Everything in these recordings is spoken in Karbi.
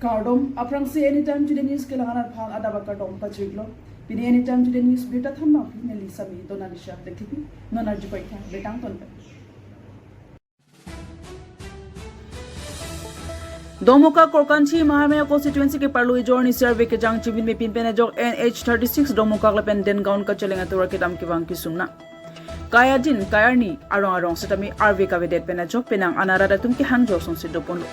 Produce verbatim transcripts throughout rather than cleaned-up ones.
Kardom, aphrangsi Anytime Today News kelang-an aphan adap akardom pajirlo. Pini Anytime Today News birta thanbang pini neli Sami Donalisha Lekhipi, non arju paitha, betang ton pen. Dongmukak Korkanthi Mahamaya constituency keparlo ijor ni arve kejang chimit mepin pen ajok N H thirty-six Dongmukak lapen Dengaon kacheleng atovar kedam kevang kesung nang. Kai adin, kai arni, arong arong setame arve kavedet pen ajok penang an arat atum kehangjo asonsi doponlo.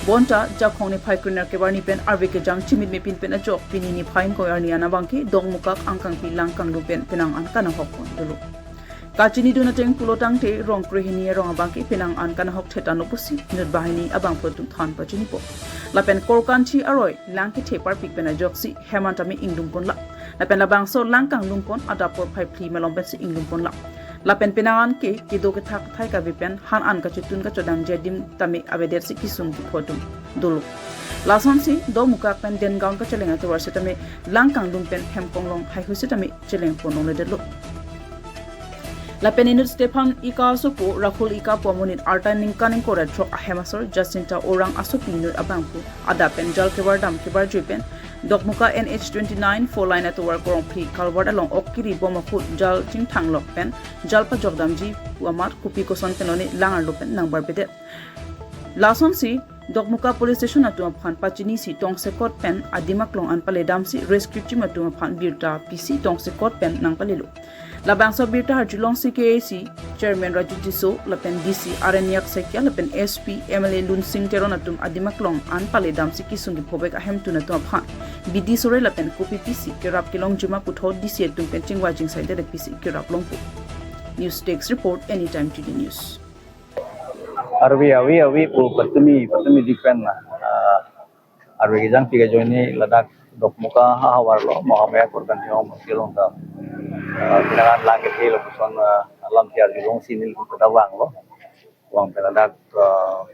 Bonta, Jakhong niphai krenerkep arni pen arve kejang chimit mepin pen ajok, pini niphai ingkoi arni an abangke, Dongmukak angkangpi lang kanglum pen penang an kanahok pon dolo. Kachinidun ateng pulo tangte, rong krehini arong abangke penang an kanahok thetang lo pusi inut banghini abangphu atum than pachinipo. Lapen Korkanthi aroi, lang kethe parpik pen ajoksi, hem an tame inglum ponlang. Lapen labangso lang kanglum pon adap porphai phli malom pensi inglum ponlang. Lapen penang an ke kedo kethak thai kave pen han an kachetun kachodangji adim tame avedetsi kesung kepho atum dolo. Lasonsi Dongmukak pen Dengaon kacheleng atovar setame lang kanglum pen hem konglong haihui setame cheleng pon longledetlo. Lapen inut Stephen Ika asopo, Rahul Ika pu amonit arta ningkan ingkoi ra throk ahem asor Jacinta Orang asopi inut abangphu adap pen jal kevardam kevarjui pen Dongmukak N H twenty-nine four lane atovar korong phli culvert along ok kiri bom ahut jal chingthanglok pen jal pajokdamji pu amat kopi koson pen lone lang arlo pen nangbarbedet. Lasonsi Dongmukak police station atum aphan pachinisi tongsekot pen adim aklong an paledamsi rescue team atum aphan birta pisi tongsekot pen nangpalelo. Labangso birta arjulongsi K A C chairman Raju Tisso lapen D C Aranyak Saikia lapen S P M L A Lunsing Teron atum adim aklong an paledamsi kesung kephobek ahemtun atum aphan bidi sore lapen kopi pisi kerap kelongjima puthot D C atum pen chingvai chingsai derek pisi kerap longpo. News Desk Report, Anytime Today News. Arve ave ave pu patumi patumi dik pen, ah, arve kejang pik ajoine ladak Dongmukak ahavar lo, Mahamaya Korkanthi Hong Masi along ta, ah, penang an lang kethe lo puson, ah, alam tiar julong si nelitum ta vanglo. Vang pen ladak, ah,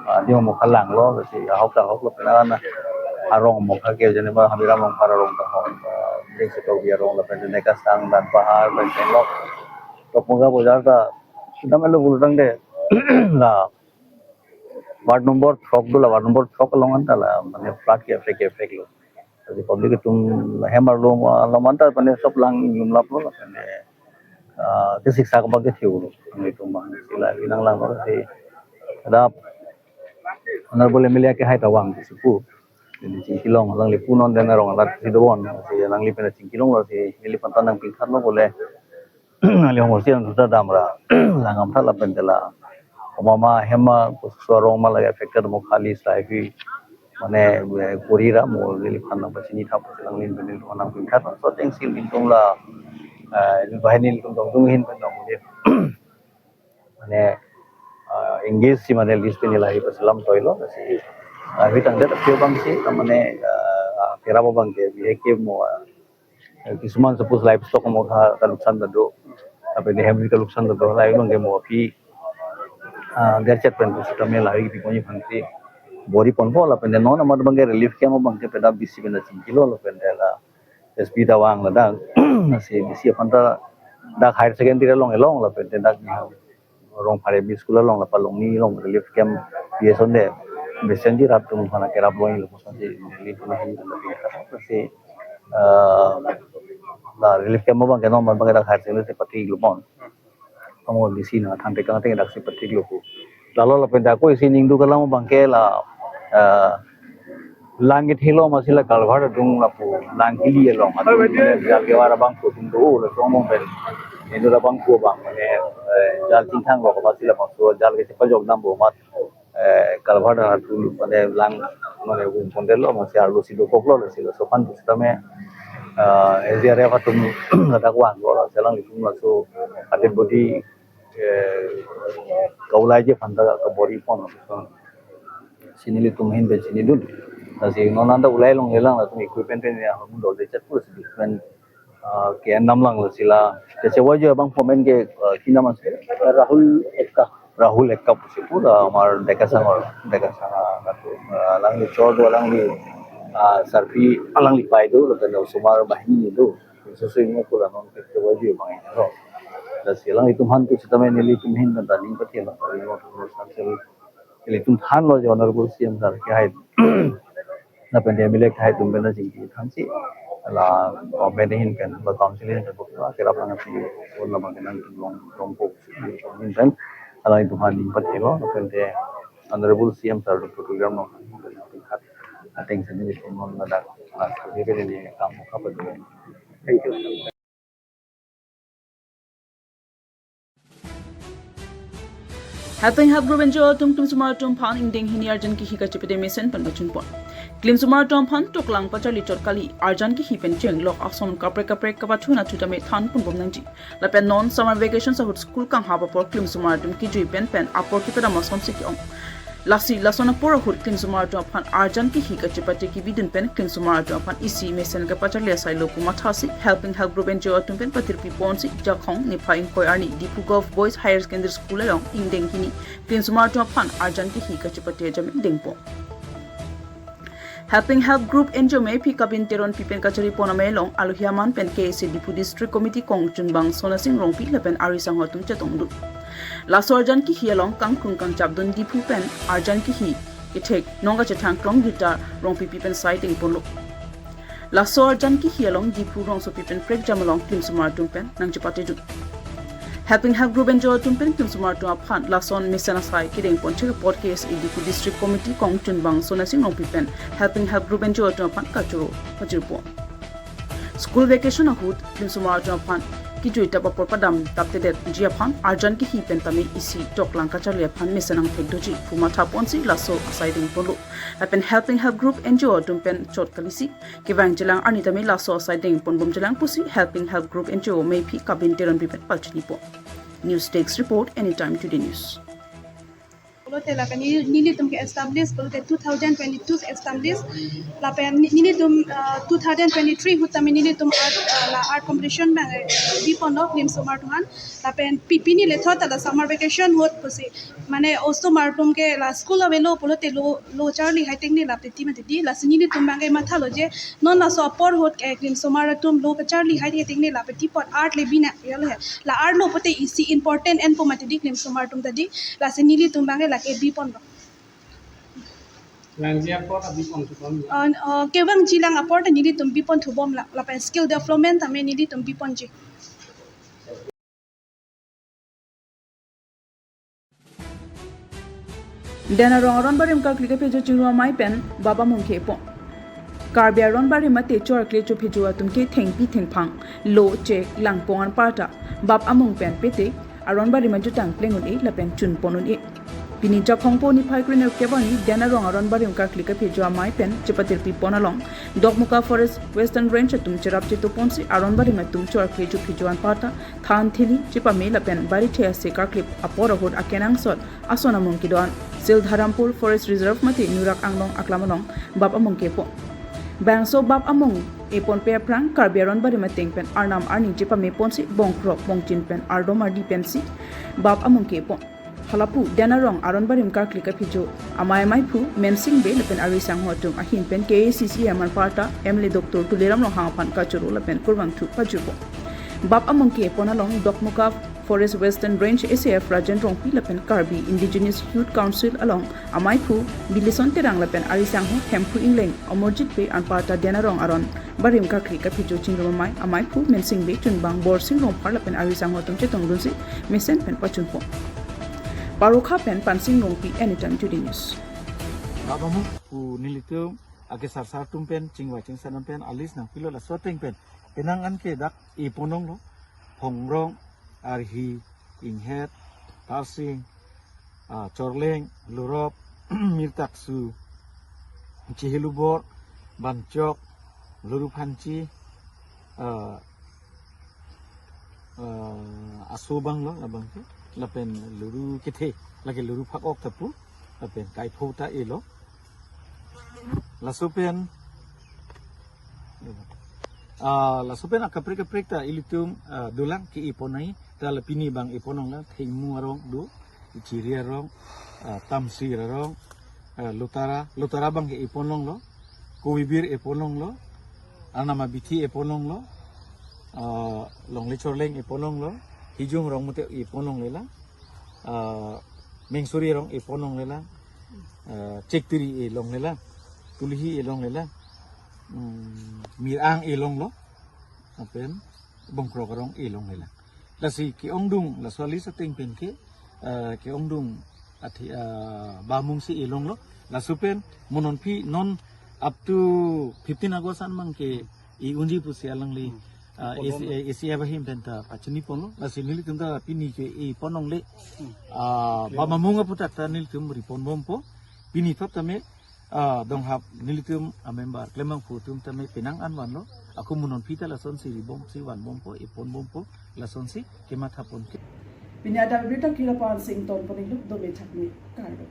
ah, Dongmukak langlo, si ahok ta ahok lo penang an arong mokha ke jene ba Habiram Longphar arong ta hok, ah, ding seto bi arong lapen Nekasang dan Pahar pen Senglok. Dongmukak bojar ta sudah melo bulutang de la ward number throk do, la ward number throk along anta la mane flood ke effect effect lo. Jadi public atum hem arlo along anta mane sob lang inglumlaplo la mane, ah, kesiksak abang kethe lo. Nelitum bang sila inang langlo si ada Honorable M L A ke hai ta vang si pu. Jadi chingkilong alangli punon dan arong alat si doon. Si alangli pen chingkilonglo si neli panta nangpingthanlo bole. Neli hongsi an sudah damra langam tha lapen tela. Mama hem ma kuso arong ma lagi affected mo khali sai pi mane, eh, kuri ra mo neli phan nangpachini tha pusi alangli pen neli phan nangpingthan. So thanks nelitum la, eh, banghini nelitum dongdung ahin pen nang mane, ah, engage si mane list pini lahei paselam toilo si, ah, hitang det aphi abang si mane, ah, kerap abang ke bihek ke mo, ah, kisuman suppose livestock mo ka kaluksan ta do, tapi de hem kaluksan ta do lahei abang ke mo aphi, ah, gerchet pen pusitame lahei di koni phangsi bori ponpo lapen de non amat abang ke relief camp abang ke peda bisi pen chingkilo lapen de la S P ta vang ladak si bisi aphan ta dak higher secondary along elong lapen de dak Rongphar M E school along la palongni along relief camp P S onde besenji rat tum khana kerap longlo pusi nelitum hin si, ah, la relief camp abang ke non abang ke dak higher secondary si pathik lo pon. Amo D C na thang tekang teng dak si pathik lo pu. Lalo lapen dak ko isi ningduk alam abang ke la, ah, lang kethe lo masi la culvert adung lapu lang kili along adung jal kevar abang ko tum do la song mong pen. Indo la abang ko abang mane, eh, jal chingthanglok masi la bangso jal ke chepajokdampo amat, eh, culvert adung mane lang mane vung pondetlo masi arlo si dokoklo si la sopan pusitame, eh, S D R F atum ladak vanglo la si alanglitum laso adet bodi, eh, kaulaiji aphan ta kabori pon. Si nelitum hin pen chinidun. Lasi non anta ulai longlelang latum equipment pen ya hum dol de chat pur si different, ah, ke namlang lasi la. Jese waju abang payment ke, ah, ki nam ase? Rahul Ekka. Rahul Ekka pusi pu la amar Dekasang or Dekasang, ah, katu. Ah, alangli chor do alangli, ah, sarpi alangli pai do lapen osomar banghini do. Susu ingo pura non ke waju abang ini lo. Lasi alanglitum aphan tu sitame nelitum hin dan running pati lo. Samsel Ilitum thanlo je Honorable C M sir kehai lapen M L A kehai atum pen chingki thansi, la government ahin pen, la council ahin pen, bukti kerap nangpi pon labang kenang long long po ahin pen, la itum aphan ning pathelo lapen te Honorable C M sir Doctor Tuliram Ronghang pen hat ateng seni ilitum non ladak mas ke ke ni kam ka pa. Thank you. Helping Help Group N G O atum klimsomar atum aphan ingdeng hini arjan kihi kachepate mesen pen pachunpon. Klimsomar atum aphan toklang pacharli chot kali, arjan kihi pen chenglok ason kaprek kaprek kapachun athu tame thanponbom nangji. Lapen non summer vacation ahut school kanghap apor klimsomar atum kijui pen pen apor kepadam asonsi ke-ong. Lasi lason apor ahut klimsomar atum aphan arjan kihi kachepate kebidun pen klimsomar atum aphan isi mesen kepacharli asai lo pu mathasi Helping Help Group N G O atum pen patirpi ponsi Jakhong niphai ingkoi arni Diphu Govt Boys Higher Secondary School along ingdeng hini klimsomar atum aphan arjan kihi kachepate ajame dengpon. Helping Help Group N G O mephi Kabin Teronpi pen kacharipon amei along alohi aman pen K S A Diphu District Committee kongchunbang Sonasing Rongpi lapen ari sangho atum chetongdun. Laso arjan kihi along kangkrung kangchapdun Diphu pen arjan kihi kethek nong kachethang Klonggita Rongpipi pen sai dengponlo. Laso arjan kihi along Diphu rongsopi pen prekjam along klimsomar atum pen nangchepatedun. Helping Help Group N G O atum pen klimsomar atum aphan lason mesen asai kedengpon chekepot K S A Diphu District Committee kongchunbang Sonasing Rongpi pen Helping Help Group N G O atum aphan kachoro pachirpon. School vacation ahut klimsomar atum aphan kijui tap apor padam taptedetji aphan arjan kihi pen tame isi toklang kacharli aphan mesen angthek doji pu mathaponsi laso asai dengponlo. Lapen Helping Help Group N G O atum pen chot kalisi kevangjilang arni tame laso asai dengponbomjilang pusi Helping Help Group N G O mephi Kabin Teronpi pen pachinipon. News Desk Report, Anytime Today News. Pulote lapen neli, nelitum ke establish pulote two thousand twenty-two establish. Lapen ne-, nelitum, uh, two thousand twenty-three ahut tame nelitum art, uh, la art competition abang, uh, biponlo klimsomar atum aphan. Lapen pi pini le thot la summer vacation ahut pusi, mane osomar atum ke la school avelo pulote lo lo charli hai tengne lapen ti mati di, lasi nelitum abang ke mathalo je non laso apor ahut ke klimsomar atum lo kacharli hai tengne lapen ti apot art le binang yalo he. La art lo pulote isi important enpo mati di klimsomar atum ta di, lasi nelitum abang ke lake biponlo. Vangji apor ta biponthu bom. Uh, uh, kevangjilang apor ta nelitum biponthu bom la, lapen skill development tame nelitum biponji. Den Arong aron barim karkli kaphejo chingrum amei pen bap amung kepon. Karbi aron barim mate chorkli chophejo atum ke thengpi thengphang, lo chek langpong anparta bap amung pen pete aron barim ajutang pleng un-e lapen chunpon un-e. Pini Jakhong po niphai krene kevang ni Den Arong aron barim karkli kaphejo amei pen chepatirpi pon along Dokmoka Forest Western Range atum cherap chetoponsi aron barim atum chorkli chophejo anparta than thili chepame lapen barithe ase karklip apor ahut akenangsot ason amung kedo-an Sildharampur Forest Reserve mate Nurak Anglong aklam along bap amung kepon. Bangso bap amung eponpe aphrang Karbi aron barim ateng pen arnam arni chepameponsi bongkrok bongchin pen ardom ardi pensi bap amung kepon. Halapu Den Arong aron barim karkli kaphejo amei amaiphu Mensing Bey lapen ari sangho atum ahin pen K A C C M anparta M L A Doctor Tuliram Ronghang aphan kachoro lapen kurvangthu pajirpon. Bap amung kepon along Dokmoka Forest Western Range A C F Rajen Rongpi lapen Karbi Indigenous Youth Council along amaiphu Bilison Terang lapen ari sangho Hemphu Ingleng, Amarjit Bey anparta Den Arong aron barim karkli kaphejo chingrum amei amaiphu Mensing Bey, chunbang Borsing Rongphar lapen ari sangho atum chetongdunsi mesen pen pachunpon. Parokha pen Pansing Rongpi, Anytime Today News. Bap amung pu nelitum ake sarsar atum pen chingvai chingsan pen a-list nangpilo, laso ateng pen penang an ke dak epon longlo, Hongrong, Arhi, Inghet, Tarsing, ah, Chorleng, Lurop, Mirtaksu, Chihilubor, Banchok, Luru Phanchi, ah, ah, Aso abang lo labang ke, lapen Luru Kethe, lake Luru Phakok ta pu, lapen Kaipho ta elo. Laso pen, ah, laso pen akaprek kaprek ta ilitum, ah, dolang ke-epon nai, ta la pini abang epon longlo, Thengmu arong do, Chiri arong, ah, Tamsir arong, ah, Lotara, Lotara abang ke epon longlo, Kowibir epon longlo, Arnam Abithi epon longlo, ah, Longle Chorleng epon longlo, Hijung arong mate epon longle la, ah, Mengsuri arong epon longle la, eh, Chektiri along le lang, Tulihi along le lang, mm, Mirang along lo, lapen Bongkrok arong along le lang. Lasi ke-ongdung, laso a-list ateng pen ke, eh, ke-ongdung athi, eh, Bamungsi along lo. Laso pen mo non aphi non up to fifteen August an mang ke i-unji pusi alangli, ah, A C, A C F ahin pen ta pachini ponlo. Lasi nelitum ta pini ke i-pon longle. Ah, Bamamung aputhak ta nelitum ri-pon bompo. Pini thap tame, ah, donghap nelitum a-member klembangphu atum tame penang an vanlo. Ako mo non aphi ta lasonsi ri bomsi van bompo, i-pon bompo, lasonsi kematha pon ke. Pini adap abirta kira pan sing ton pon ingluk dome thak me kardo.